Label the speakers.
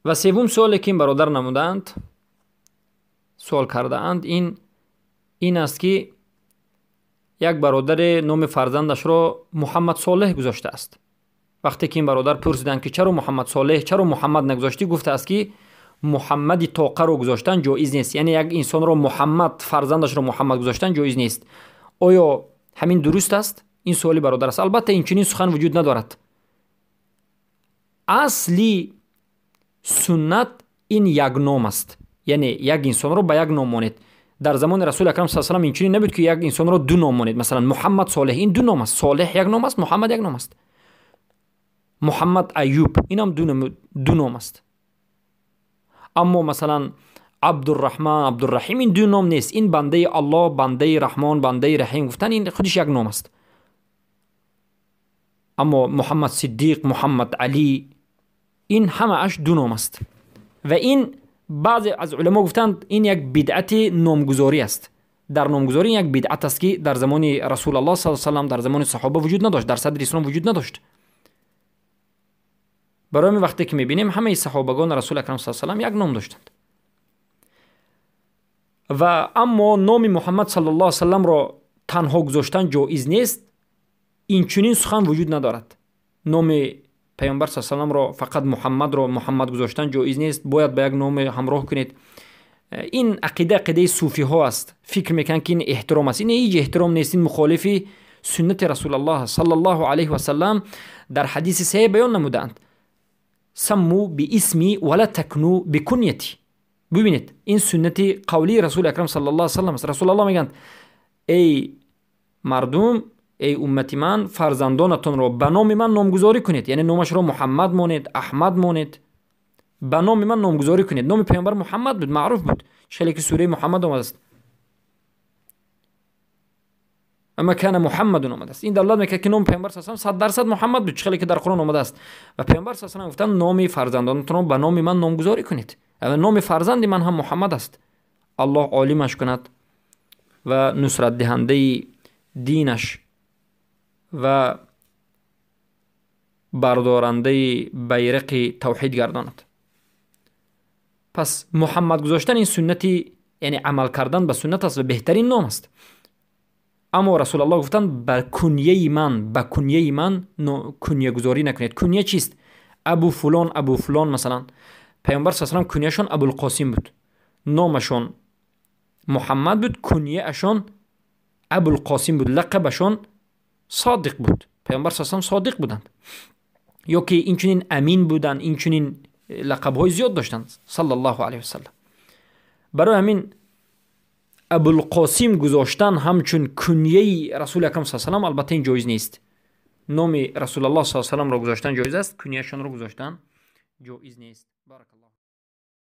Speaker 1: Ва севум суоле ки ин бародар намудаанд, суол кардаанд, ин аст ки як бародаре номи фарзандашро Муҳаммад Солеҳ гузоштааст. Вақте ки ин бародар пурсиданд ки чаро Муҳаммад Солеҳ, чаро Муҳаммад нагузоштӣ, гуфтааст ки Муҳаммади тоқаро гузоштан ҷоиз нест. Яъне як инсонро Муҳаммад, фарзандашро Муҳаммад гузоштан ҷоиз нест. Оё ҳамин дуруст аст? Ин суоли бародар аст. Албатта инчунин сухан вуҷуд надорад. Асли суннат ин як ном аст. Яъне як инсонро ба як ном монед. Дар замони Расули Акрам саллаллоҳу алайҳи васаллам инчунин набуд ки як инсонро ду ном монед. Масалан Муҳаммад Солеҳ ин ду ном аст. Солеҳ як ном аст, Муҳаммад як ном аст. Муҳаммад Аюб инам ду ном аст. Аммо масалан Абдурраҳман, Абдурраҳим ин ду ном нест. Ин бандаи Аллоҳ, бандаи Раҳмон, бандаи Раҳим гуфтан ин худиш як ном аст. Аммо Муҳаммад Сиддиқ, Муҳаммад Алӣ ин ҳамааш ду ном аст. Ва ин баъзе аз уламо гуфтанд ин як бидъати номгузорӣ аст. Дар номгузорӣ як бидъат аст ки дар замони Расулаллоҳ саллаллоҳу алайҳи васаллам, дар замони саҳоба вуҷуд надошт, дар садри ислом вуҷуд надошт. Барои ҳамин вақте ки мебинем ҳамаи саҳобагон Расули Акрам саллаллоҳу алайҳи васаллам як ном доштанд. Ва аммо номи Муҳаммад саллаллоҳу алайҳи васалламро танҳо гузоштан ҷоиз нест, инчунин сухан вуҷуд надорад. Номи паёмбар саллаллоҳу алайҳи васалламро фақат Муҳаммадро Муҳаммад гузоштан ҷоиз нест, бояд ба як номе ҳамроҳ кунед. Ин ақида ақидаи суфиҳо аст. Фикр мекунанд ки ин эҳтиром аст. Ин ҳеҷ эҳтиром нест, ин мухолифи суннати Расулаллоҳ саллаллоҳу алайҳи васаллам дар ҳадиси саҳеҳ баён намудаанд. Самму биисми вала такну бикуньяти. Бибинед, ин суннати қавлии Расули Акрам саллаллоҳу алайҳи васаллам аст. Расулаллоҳ мегӯянд: эй мардум, эй уммати ман, фарзандонатонро ба номи ман номгузорӣ кунед. Яъне номашро Муҳаммад монед, Аҳмад монед, ба номи ман номгузорӣ кунед. Номи паёмбар Муҳаммад буд, маъруф буд, хеле ки сураи Муҳаммад омадааст. Ама кана Муҳаммадун омадааст. Ин далолат мекард ки номи паёмбар саллаллоҳу алайҳи васаллам 100% Муҳаммад буд, хеле ки дар Қуръон омадааст. Ва паёмбар саллаллоҳу алайҳи васаллам гуфтанд номи фарзандонатонро ба номи ман номгузорӣ кунед. Ва номи фарзанди ман ҳам Муҳаммад аст. Аллоҳ олимаш кунад ва нусратдиҳандаи динаш ва бардорандаи байрақи тавҳид гардонад. Пас Муҳаммад гузоштан ин суннати, яъне амал кардан ба суннат аст ва беҳтарин ном аст. Аммо Расулаллоҳ гуфтанд ба куньяи ман, ба куньяи ман куньягузорӣ накунед. Кунья чист? Абу фулон, Абу фулон масалан. Паёмбар саллаллоҳу алайҳи васаллам куньяшон Абулқосим буд. Номашон Муҳаммад буд, куньяашон Абулқосим буд, лақабашон Содиқ буд. Паёмбар саллаллоҳу алайҳи васаллам содиқ буданд. Ё ки инчунин амин буданд, инчунин лақабҳои зиёд доштанд саллаллоҳу алайҳи васаллам. Барои ҳамин Абулқосим гузоштан ҳамчун куньяи Расули Акрам саллаллоҳу алайҳи васаллам албатта ин ҷоиз нест. Номи Расулаллоҳ саллаллоҳу алайҳи васалламро гузоштан ҷоиз аст, куньяшонро гузоштан ҷоиз нест. Баракаллоҳ.